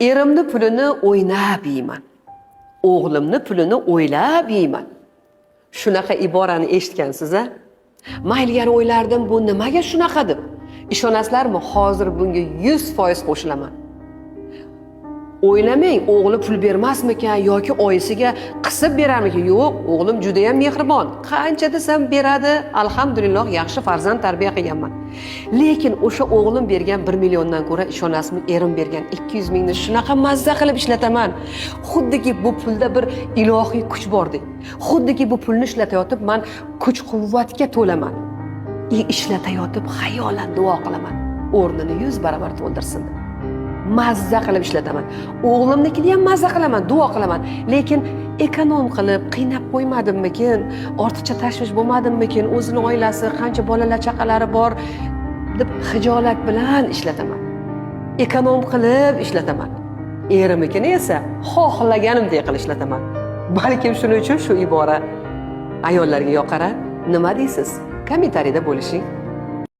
Erimni pulini o'ynab yeyman. O'g'limni pulini o'ylab yeyman. Shunaqa iborani eshitgansiz a? Man ilgari o'ylardim, bu nimaga shunaqa deb. Ishonasizlarmi, hozir bunga 100% qo'shilaman. O'ylamang, o'g'li pul bermasmikan yoki oyisiga qisib berarmikan? Yo'q, o'g'lim juda ham mehribon. Qancha desam beradi. Alhamdulillah, yaxshi farzand tarbiya qilganman. Lekin o'sha o'g'lim bergan 1 milliondan ko'ra, ishonasizmi, erim bergan 200 mingni shunaqa mazza qilib ishlataman. Xuddiki bu pulda bir ilohiy kuch bordek. Xuddiki bu pulni ishlatayotib man kuch-quvvatga to'laman. Ishlatayotib xayolan duo qilaman. O'rnini 100 barobar to'ldirsin deb. Mazza qilib ishlataman. O'g'limnikini ham mazza qilaman, duo qilaman. Lekin ekonom qilib qiynab qo'ymadimmikin, ortiqcha tashvish bo'lmadimmikin, o'zini oilasi, qancha bolalar chaqalari bor deb xijolat bilan ishlataman. Ekonom qilib ishlataman. Erimnikini esa xohlaganimdek qilib ishlataman. Balkim shuning uchun shu ibora ayollarga yoqar. Nima deysiz? Kommentariyda bo'lishing.